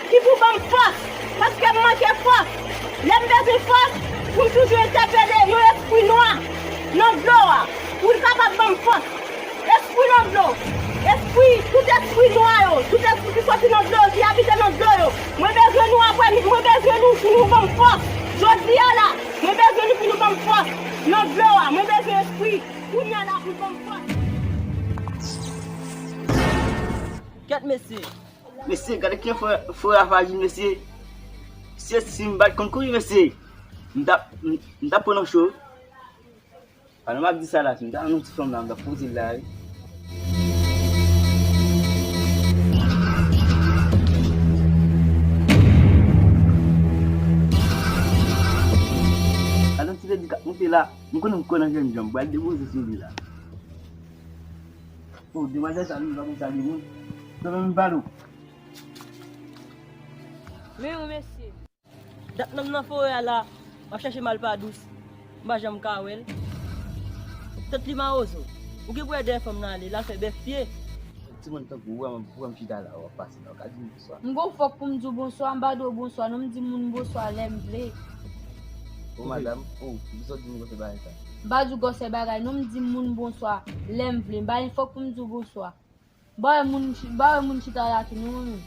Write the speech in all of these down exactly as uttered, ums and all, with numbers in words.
Ki pou ban m fòs, paske m manke fòs. Lè m bezwen fòs, pou m toujou entèpele yon espri nwa nan dlo a, pou l kapab ban m fòs. Espri nan dlo, espri, tout espri nwa yo, tout espri ki soti nan dlo yo, ki abite nan dlo yo, mwen bezwen nou apre, mwen bezwen nou pou nou ban m fòs. Jodi a la, mwen bezwen nou pou nou ban m fòs nan dlo a, mwen bezwen espri kounye a la pou l ban m fòs. Kèt mesye. Mesye, gade kijan frè, frè a fajin, mesye. Mesye, si m pa t konn kouri, mesye, m t ap, m, m t ap pran nan cho. Pandan m ap di sa la, si m ta wè yon ti fanm la, m t ap poze l la, wi. Gade yon ti ledi k ap monte la, m konnen m kwè nan jènjan, m pral depoze sou li la. O, demwazèl sa, li pa konn salye moun. Fè menm m pale w. Men wi, mesye. Dat m nan forè a la, m ap chèche Malpadous. M pa janm ka wè l. Tèt li mawozo. Ou gen pou wè dèyè fanm nan ale, l al fè bèf pye. Timoun tankou ou, wè m, wè m chita la, w ap pase la, w ka di m bonswa. M gon fòk pou m di w bonswa, m pa di w bonswa, non, m di moun bonswa lè m vle. O madanm, o, m sot di m gon se bagay sa. M pa di w gon se bagay, non, m di moun bonswa lè m vle, m pa gen fòk pou m di w bonswa. Ba wè moun chi-, ba wè moun chita la tou, non, mwen menm.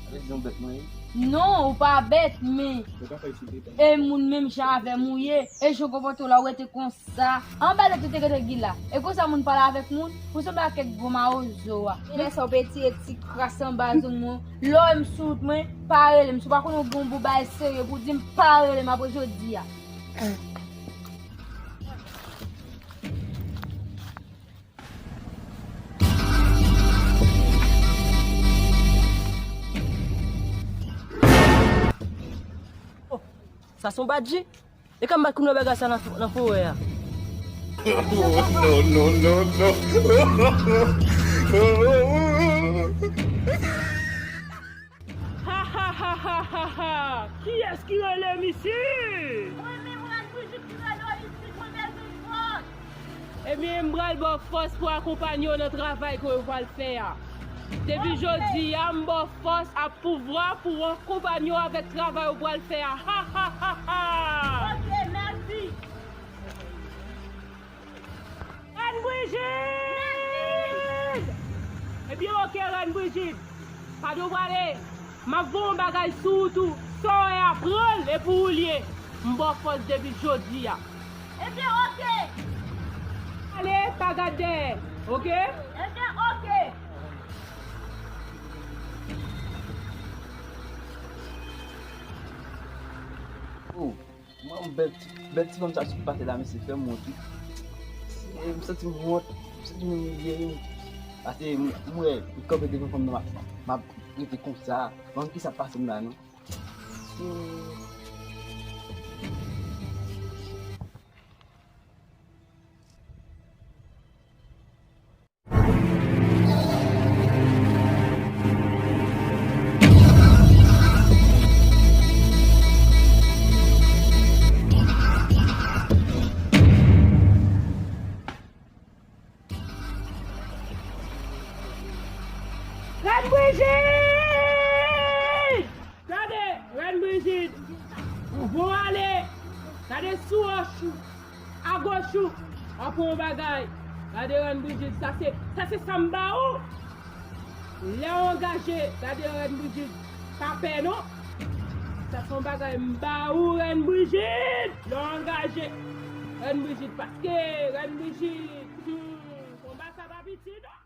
Sa vle di yon bèt mwen ye? Non, ou pa bèt, men. Ou ka fè sou detan. E moun menm jan avè m ou ye. E jan w konpòte w la, ou rete konsa. Anba tèt ou te gentan gila. E konsa moun pale avèk moun, ou sanble ak kèk gwo mawozo a. E lè sa w pe tire ti kras anba zòn mwen. Lè w wè m sou wout mwen, pa rele m. Si w pa konnen w gen yon bon bagay serye pou w di m, pa rele m apre jodi a. Oh, sa se yon badji? E kòman m pa t konn wè bagay sa nan, nan forè a? Oh, non, non, non, non. Ha, ha, ha, ha, ha, ha! Kiyès ki rele m isi? Mwen menm, Rèn Brijid ki rele w isi, mwen bezwen fòs. Ebyen, m pral ba w fòs pou akonpanye w nan travay ke w pral fè a. Depi jodi a, m ba w fòs ak pouvwa pou w akonpanye w avèk travay ou pral fè a. Ha, ha, ha, ha! Ok, mèsi. Rèn Brijid! Mèsi! Ebyen, ok, Rèn Brijid. Pa dwe prale. M ap voye yon bagay sou ou tou. Sa w wè a, pran l, e pou ou l ye. M ba w fòs depi jodi a. Ebyen, ok. Ale, pa gad dèyè, ok? Ebyen, ok. Oh. Mwen, yon bèl ti, bèl ti fanm sa sot pase la, mesye, fè m wont, wi. E, m santi m wont, m santi m imilye, wi. Paske m, m wè, m kanpe devan fanm nan, m ap, m ap rete konsa. Mwen, kisa k pase m la, non? Rèn Brijid! Gade, Rèn Brijid! Ou bon ale! Gade sou wòch ou! Agoch ou, w ap wè yon bagay. Gade Rèn Brijid, sa se, sa se sa m ba ou. Lè w angaje, gade Rèn Brijid, pa pè non. Sa se yon bagay m ba ou, Rèn Brijid. Lè w angaje, Rèn Brijid, paske Rèn Brijid, hmm, konba sa pa piti non.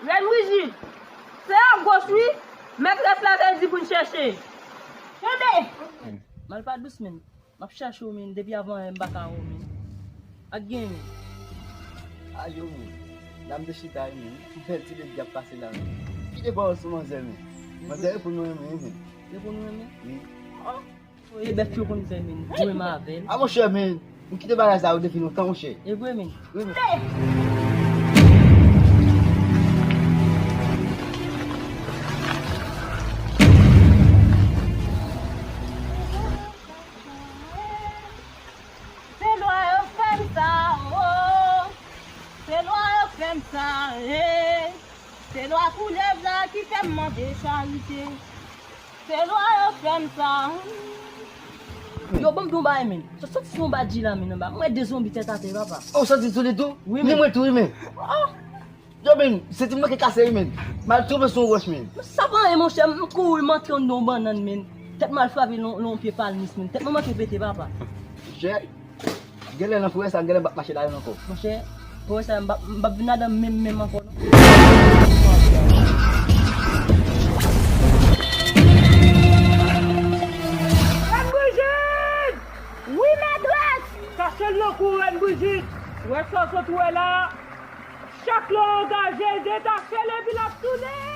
Rèn Brijid, se agoch wi, mètrès la te di pou n chèche. Kenbe! Malpadous, men, m ap chèche w, men, depi avan yè m pa ka wè w, men. Ak gen, men. Ayo, men, la m te chita, men, yon bèl ti ledi ap pase la, men. Kite pawòl sou manzè, men. Manzè reponn mwen, men, men. Reponn mwen, men? Wi. Oh! Oye, bèf yo konn fè, men. Ou menm avè l. A, monchè, men. Nou kite bagay sa yo depi lontan, monchè. E vre, men. Wi, men. Se lwa yo fè m sa, oh. Se lwa yo fè m sa, eh. Se lwa koulèv la ki fè m mande charite. Se lwa yo fè m sa. Yo, ban m di w bagay, men. Sa soti sou yon badji la, men, anba. Mwen de zonbi tèt atè, papa. Oh, soti sou li tou? Wi, men. Ni mwen tou, wi, men. Oh! Yo, men, senti m manke kase, wi, men. M al tonbe sou yon wòch, men. Sa pa anyen, monchè. M kouri, m antre anndan yon bannann, men. Tèt mwen al frape nan, nan yon pye palmis, men. Tèt mwen manke pete, papa. Monchè, genlè nan forè sa, genlè m p ap mache ladan l ankò. Monchè, forè sa, m p ap, m p ap vin ladan menm, menm ankò, non. Rèn Brijid! Wi, metrès! Kache l nan kou, Rèn Brijid! Ou wè sa w sot wè la? Chak lè w angaje, detache l epi l ap tounen!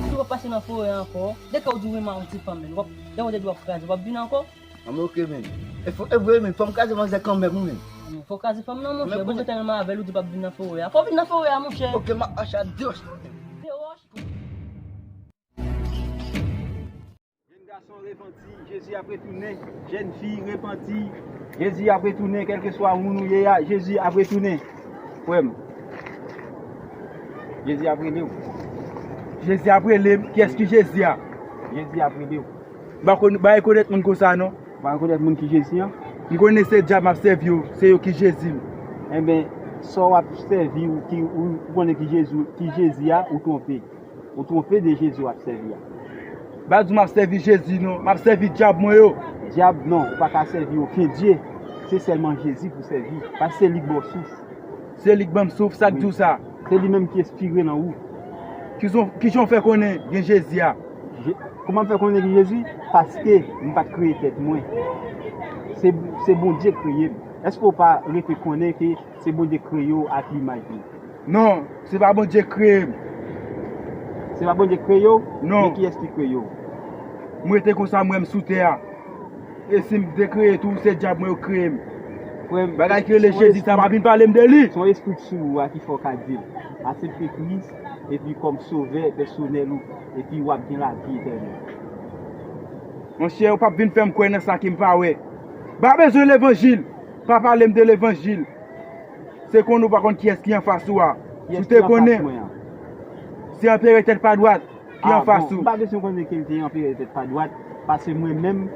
Si w ap pase nan forè a ankò, dèke w di w renmen yon ti fanm, men w ap, dèke w di w ap kraze, w ap vin ankò? Anben, oke, men. E fò, e vre, men, fò m kraze manzè kanmenm, wi, men. Men fò w kraze fanm nan, monchè. Bondye tèlman renmen avè l, ou di w p ap vin nan forè a. Fò w vin nan forè a, monchè. Oke, m ap mache a de wòch. De wòch? Jèn gason repanti, Jezi ap retounen. Jèn fi repanti, Jezi ap retounen. Kèlkeswa moun ou ye a, Jezi ap retounen. Frè m, Jezi ap rele w. Jezi ap rele m? Kiyès ki Jezi a? Jezi ap rele w. M pa konn, m pa rekonèt moun konsa, non. Ou pa rekonèt moun ki Jezi an? M konnen se dyab m ap sèvi yo, se yo ki Jezi m. Enben, sa w ap sèvi, ou ki, ou, ou konnen ki Jezi, ki Jezi a, ou twonpe. Ou twonpe de Jezi w ap sèvi a. M pa di w m ap sèvi Jezi, non. M ap sèvi dyab mwen yo. Dyab, non. Ou pa ka sèvi okenn dye. Se sèlman Jezi pou w sèvi. Paske se li k ba w souf. Se li k ban m souf, sa k di w sa? Se li menm ki enspire nan ou. Kijan, kijan w fè konnen gen Jezi a? Je, kòman m fè konnen gen Jezi? Paske m pa t kreye tèt mwen. Se, se Bondye k kreye m. Èske w pa rete konnen ke se Bondye k kreye w ak limaj li? Non, se pa Bondye k kreye m. Se pa Bondye k kreye w? Non. Men kiyès ki kreye w? M rete konsa, m wè m sou tè a. E si m te kreye tou, se dyab mwen yo kreye m. Frè m, bagay ki rele Jezi sa, pa vin pale m de li. Se yon espri k sou ou a ki fè w ka di l. Aksepte Kris epi kòm sovè pèsonèl ou, epi w ap gen lavi etènèl. Monchè, ou p ap vin fè m kwè nan sa ke m pa wè. M pa bezwen levanjil. Pa pale m de levanjil. Se konnen ou pa konn kiyès ki anfas ou a. Si w te konnen, se anperè tèt pa dwat ki anfas ou. M pa bezwen konnen ke l te anperè tèt pa dwat, paske mwen menm,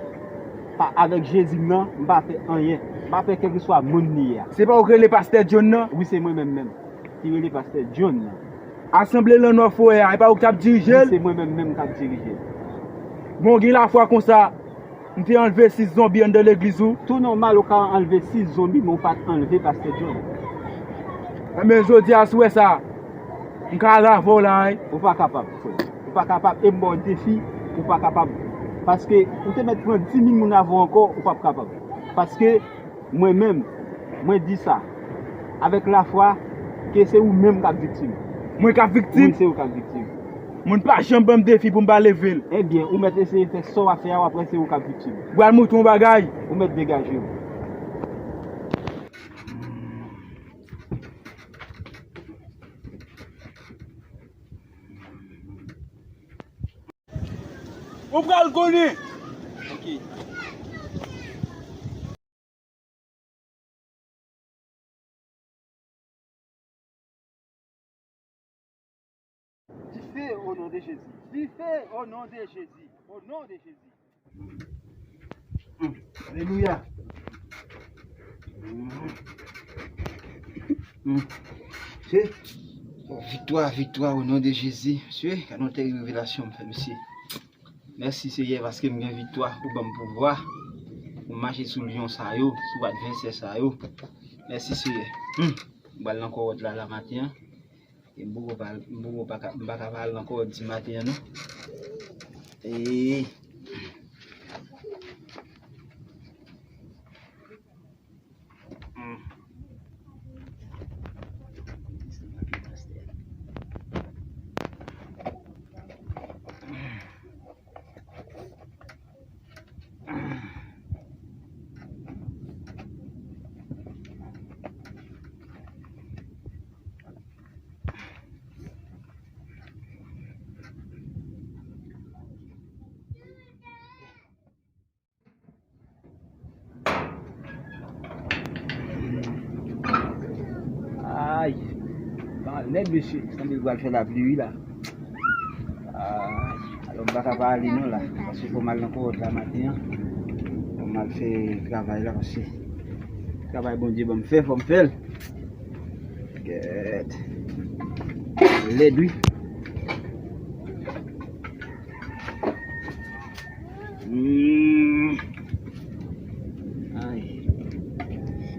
pa, avèk Jezi m nan, m pa pè anyen. M pa pè kèlkeswa moun li ye a. Se pa ou k rele pastè John nan? Wi, se mwen menm menm ki rele pastè John nan. Asanble Lannò Forè a, e pa ou k t ap dirije l? Wi, se mwen menm menm k ap dirije l. Bon, w gen lafwa konsa. M te anlve sis zonbi anndan legliz ou. Tou nòmal ou ka anlve sis zonbi, men ou pa t anlve pastè John. Enben, jodi a, si w wè sa, m ka al avè w la, wi. Ou pa kapab, frè. Ou pa kapab, e m ba w defi, ou pa kapab. Paske ou te mèt pran dis mil moun avè w ankò, ou p ap kapab. Paske mwen menm, mwen di sa, avèk lafwa, ke se ou menm k ap viktim. Mwen k ap viktim? Wi, se ou k ap viktim. Moun pa janm ban m defi pou m pa leve l. Ebyen, ou mèt eseye fè sa w ap fè a, w ap wè se ou k ap viktim. M pral montre w yon bagay. Ou mèt degaje w. Ou pral konnen. Ok. Dife o non de Jezi. Dife o non de Jezi. O non de Jezi. Alelouya. Viktwa, viktwa o non de Jezi. Mesye, gade yon tèl revelasyon m fè, mesye. Mèsi, Seyè, paske m gen viktwa, ou ban m pouvwa pou m mache sou lyon sa yo, sou advèsè sa yo. Mèsi, Seyè. Hmm. M pral nan kòwòt la, la maten an. E m poko pa, m poko pa ka, m pa ka pale ankò di maten an non. E Ay, pa nèg mesye, sanble pral fè lapli wi la. Ay, alò m pa ka pa ale non la, paske fò m al nan kowòd la maten an. Fò m al fè travay la, paske travay Bondye ban m fè, fò m fè l. Gèt. Lèd wi. Hmm. Ay.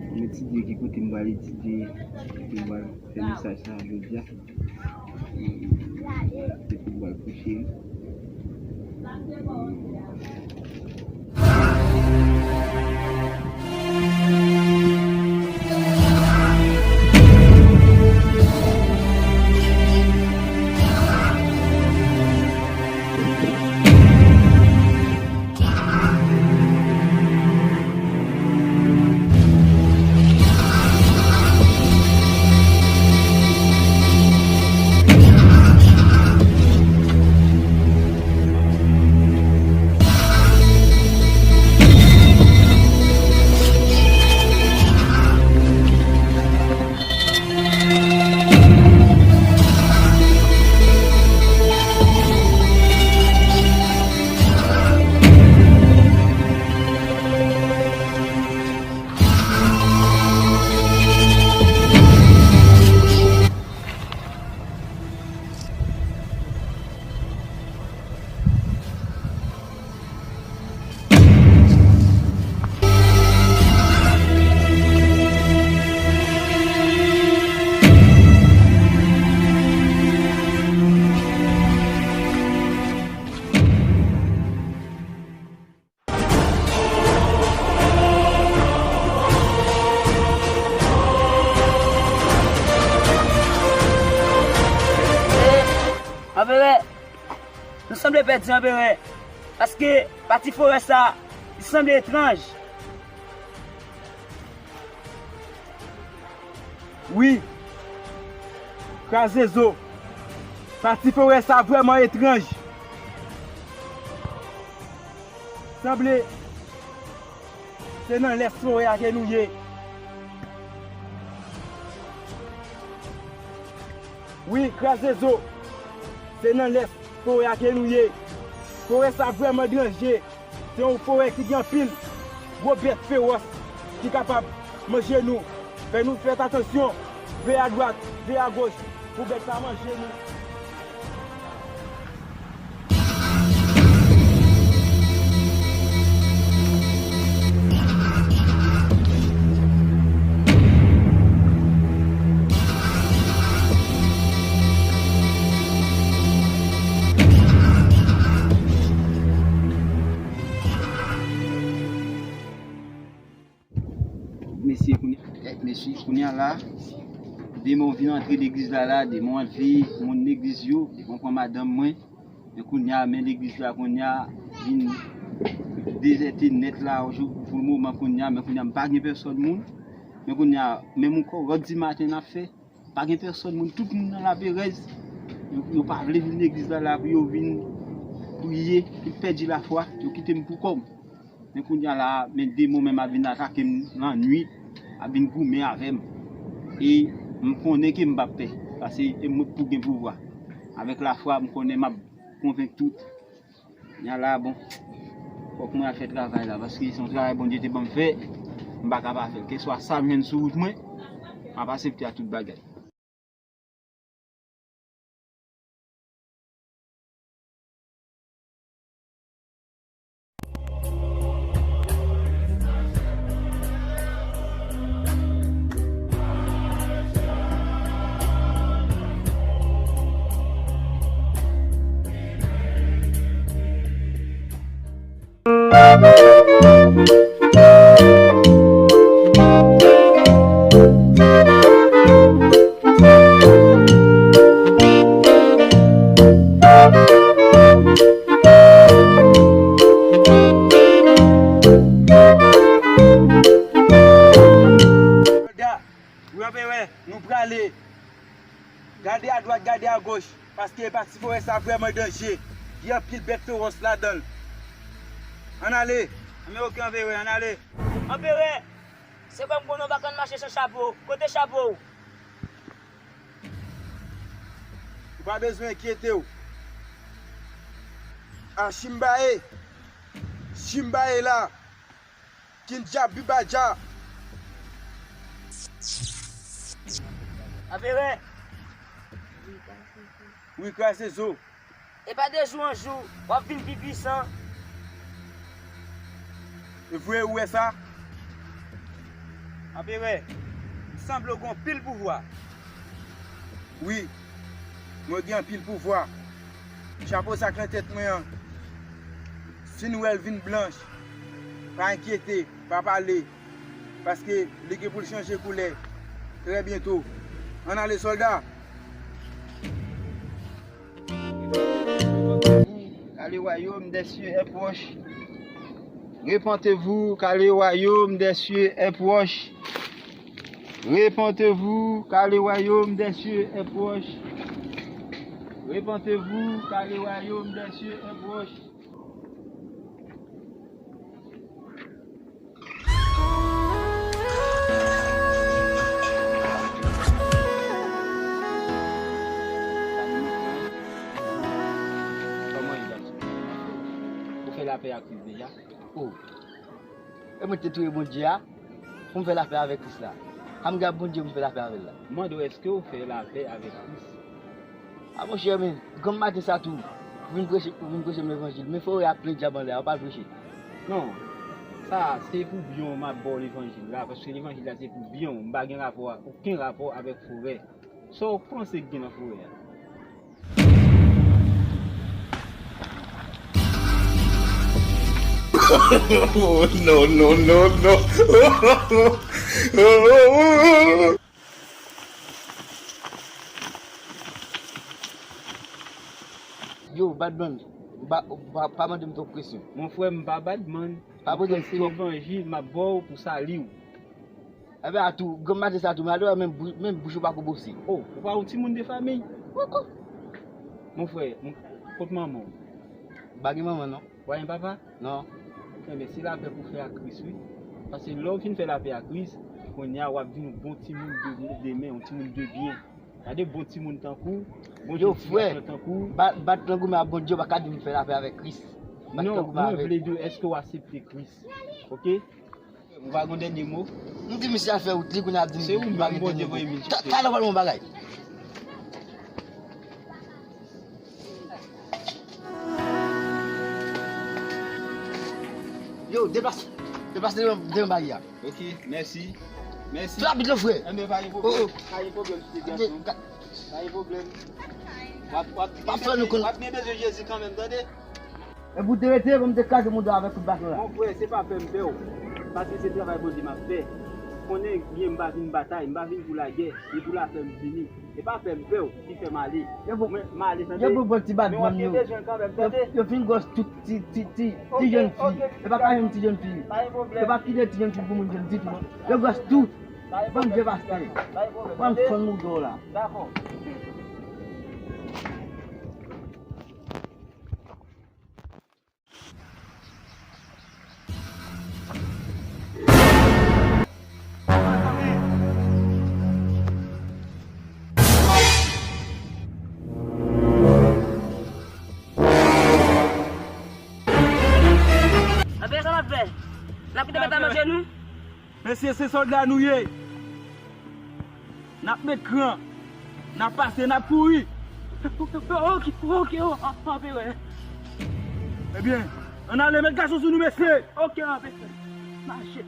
M etidye ki kote m pral etidye, kote m pral fè mesaj sa jodi a. Hmm. Kote m pral kouche. Hmm. Anperè, nou sanble pèdi Anperè, paske pati forè sa, li sanble etranj. Wi, kraze zo, pati forè sa vrèman etranj. Sanble se nan lès forè a ke nou ye. Wi, kraze zo, se nan lès forè a ke nou ye. Forè sa vrèman danje. Se yon forè ki gen anpil gwo bèt fewòs ki kapab manje nou. Fè nou fè atansyon, veye adwat, veye agoch pou bèt pa manje nou. Mesye, kounye, eh, mesye, kounye a la, demon vin antre legliz la, la, demon anlve moun legliz yo, demon pran madanm mwen. Men kounye a, men legliz la, kounye a, vin dezète nèt la, pou le moman, kounye a, men kounye a, m pa gen pèsòn moun. Men kounye a, menm yon kowòd di maten n ap fè, pa gen pèsòn moun, tout moun nan laperèz. Yo, yo pa vle vin legliz la, la, pou yo vin priye, yo pèdi lafwa, yo kite m pou kò m. Men kounye a la, men demon menm ap vin atake m lannwit, ap vin goumen avè m. E m konnen ke m p ap pè, paske e mwen k pou gen pouvwa. Avèk lafwa, m konnen m ap konvenk tout. Kounye a la, bon, fòk mwen al fè travay la, paske se yon travay Bondye te ban m fè, m pa ka pa fè l. Kèlkeswa sa m jwenn sou wout mwen, m ap asepte ak tout bagay. Sòlda, wi, anperè, nou prale. Gade adwat, gade agoch, paske pati forè sa vrèman danje. Gen anpil bèt fewòs ladan l. Ann ale. Anben, oke, anperè, ann ale. Anperè, se kòm konnen w pa konn mache san chapo. Kote chapo w? Ou pa bezwen enkyete w. A Chimbaye. Chimbaye la. Kinja Bibaja. Anperè. Wi, kraze zo. E pa de jou an jou, w ap vin pi pwisan. E vre, ou wè sa? Anperè, m sanble w gen anpil pouvwa. Wi, mwen gen anpil pouvwa. Chapo sa k nan tèt mwen an, si n wè l vin blanch, pa enkyete, pa pale, paske li gen pou l chanje koulè trè byento. Ann ale, sòlda! Car le royaume des cieux est proche. Repentez-vous, car le royaume des cieux est proche. Repentez-vous, car le royaume des cieux est proche. Repentez-vous, car le royaume des cieux est proche. Kòman ye, gason? Ou fè lapè ak Kris deja? O, e mwen te touye Bondye a pou m fè lapè avèk Kris la. Sa m gen ak Bondye pou m fè lapè avè l la? M mande w, èske w fè lapè avèk Kris? A monchè, men, granm maten sa tou, ou vin preche, ou vin preche m levanjil. Men forè a plen dyab anlè a, ou pa al preche. Non, sa a, se pou byen w m ap ba w levanjil la, paske levanjil la se pou byen w, m pa gen rapò, okenn rapò avèk forè. Sa w panse k gen nan forè a? Oh, no, no, no, no. Yo, Badman, pa, pa, pa mande m twòp kesyon. Mon frè, m pa Badman. Pa poze m twòp. Mon frè, se levanjil m ap ba w pou sali w. Enben, atou, granm maten sa tou, m ale wè menm bou-, menm bouch ou pako bwose. O, ou pa yon timoun de fanmi? Poko. Mon frè, m, kot manman w? M pa gen manman, non. Ou pa gen papa? Non. Enben, se lapè pou w fè ak Kris, wi. Paske lè w fin fè lapè ak Kris, kounye a w ap vin yon bon timoun de, demen, yon timoun de byen. Gade bon timoun tankou w, bon timoun gason tankou w. Bat, bat nan goumen ak Bondye, ou pa ka di m fè lapè avèk Kris. Non, mwen vle di w, èske w aksepte Kris? Oke? Ou pa gon dènye mo? M di misye al fè wout li, kounye a ap di m pa gen dènye mo. Se ou menm Bondye voye m vin chèche. Talè w pral wè yon bagay. Yo, deplase. Deplase devan, devan baryè a. Oke, mèsi. Mèsi. Trè rapid, non, frè. Enben, pa gen pwoblèm. Pa gen pwoblèm, ti gason. Pa gen pwoblèm. W ap, w ap, w ap fè nou konn, w ap byen bezwen Jezi kanmenm, tande? Epi w te rete, bon, m te kraze mouda w avèk kout baton la. Mon frè, se pa pè m pè w, paske se travay Bondye m ap fè. Konnen byen m pa vin batay, m pa vin pou lagè, se pou lapè m vini. Se pa pè m pè w ki fè m ale. Mwen, m ale, tande. Yo bon, bon ti bat granm yo. Men w ap byen bezwen l kanmenm, tande. Yo, yo fin gwòs tout ti, ti, ti, ti jèn fi. Yo pa ka jwenn ti jèn fi. Yo pa kite ti jèn fi pou moun jèn ditou, non. Yo gwòs tout. Bondye pase. Pran m fann mouda w la. Dakò. Anben, sa n ap fè? N ap kite bèt la manje nou? Mesye, se sòlda nou ye. N ap met kran. N ap pase, n ap kouri. Oke, oke, o, a, anperè. Ebyen, ann ale, met gason sou nou, mesye. Oke, anperè. Mache.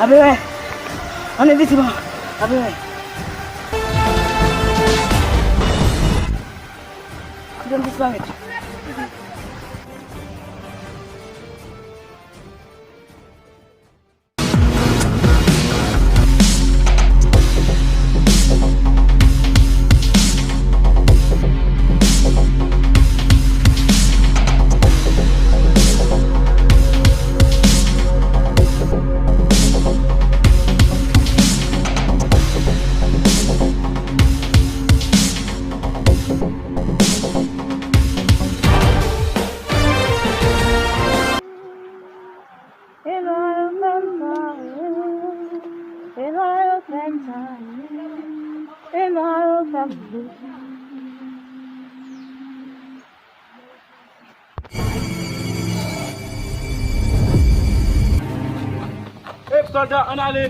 Anperè, ann envizib an. Anperè, kite m disparèt. E nwa yo fè m sa, e nwa yo fè m sa, e nwa yo fè m sa. Ep, sòlda, ann ale.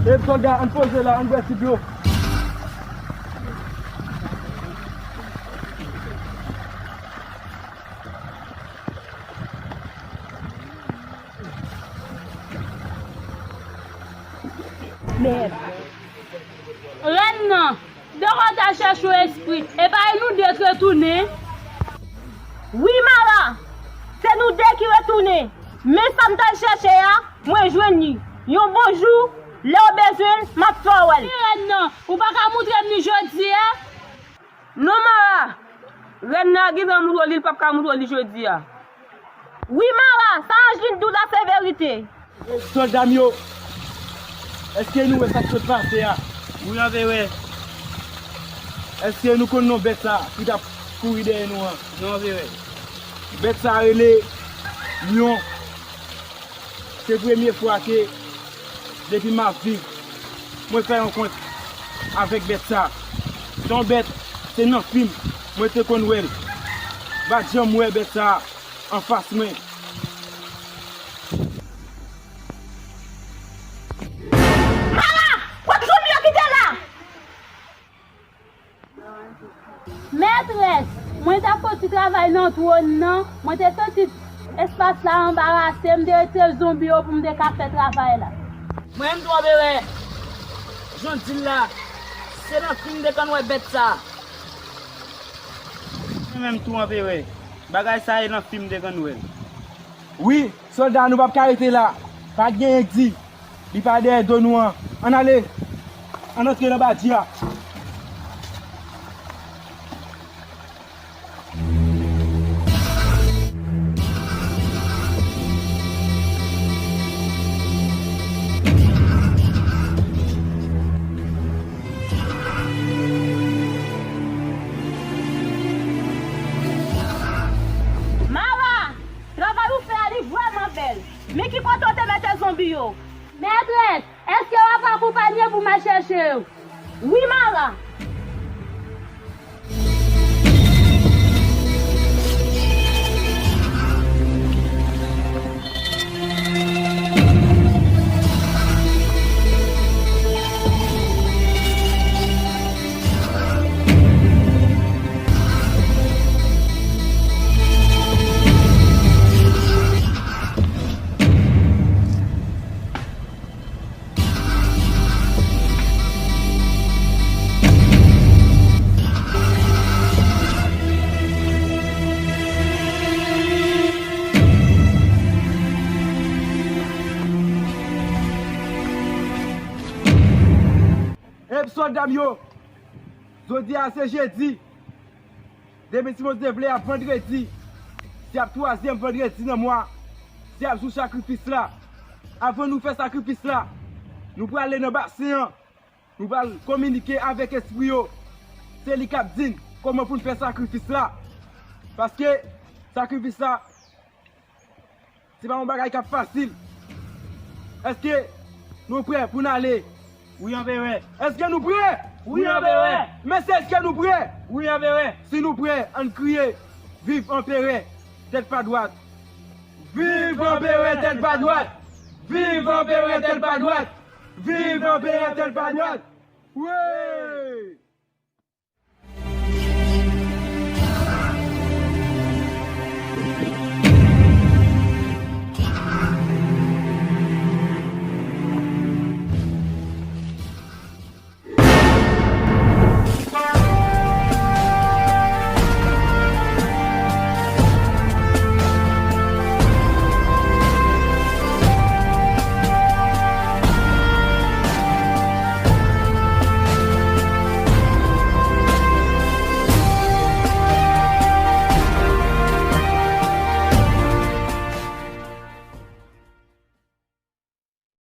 Ep, sòlda, ann poze la, ann bwè ti dlo. Mèd. Rèn nan, de w al chèche yon espri, e pa e nou de k retounen? Wi, Mara, se nou de ki retounen. Men sa m t al chèche a, mwen jwenn li. Yon bon jou, lè w bezwen l, m ap fè w wè l. Men rèn nan, ou pa ka moutre m li jodi a? Non, Mara. Rèn nan gentan moutre w li, l p ap ka moutre w li jodi a. Wi, Mara, sa Angeline di w la se verite. Sòlda m yo, èske nou wè sa k sot pase a? Wi, anperè. Èske nou konn non bèt sa ki t ap kouri dèyè nou an? Non, anperè. Bèt sa rele Lyon. Se premye fwa ke depi m ap viv, mwen fè yon kont avèk bèt sa. Se yon bèt, se nan fim mwen te konn wè l. M pa t janm wè bèt sa anfas mwen. Mara! Kot zonbi yo kite la? Mètrès, mwen t ap fouti travay nan twòn nan, mwen te santi espas la anbarase m, m te retire zonbi yo pou m te ka fè travay la. Mwen menm tou, anperè, jan w di l la, se nan fim m te konn wè bèt sa. Mwen menm tou, anperè, bagay sa e nan fim m te konn wè l. Wi, sòlda, nou p ap ka rete la. Pa t gen yen k di. Li pa dèyè do nou an. Ann ale. Ann antre nan badji a. Mara! Travay ou fè a, li vrèman bèl. Men ki kote w te mete zonbi yo? Mètrès, èske w ap akonpanye pou m al chèche yo? Wi, Mara. Ep, sòlda m yo, jodi a se jedi. Demen, si Bondye vle, ap vandredi. Se ap twazyèm vandredi nan mwa. Se ap jou sakrifis la. Avan nou fè sakrifis la, nou prale nan basen an. Nou pral kominike avèk espri yo. Se li k ap di n kòman pou n fè sakrifis la. Paske sakrifis la, se pa yon bagay k ap fasil. Èske nou prè pou n ale? Wi, anperè. Èske nou prè? Wi, anperè. Mesye, èske nou prè? Wi, anperè. Si nou prè, ann kriye: Viv anperè, tèt pa dwat! Viv anperè, tèt pa dwat! Viv anperè, tèt pa dwat! Viv anperè, tèt pa dwat! Wi!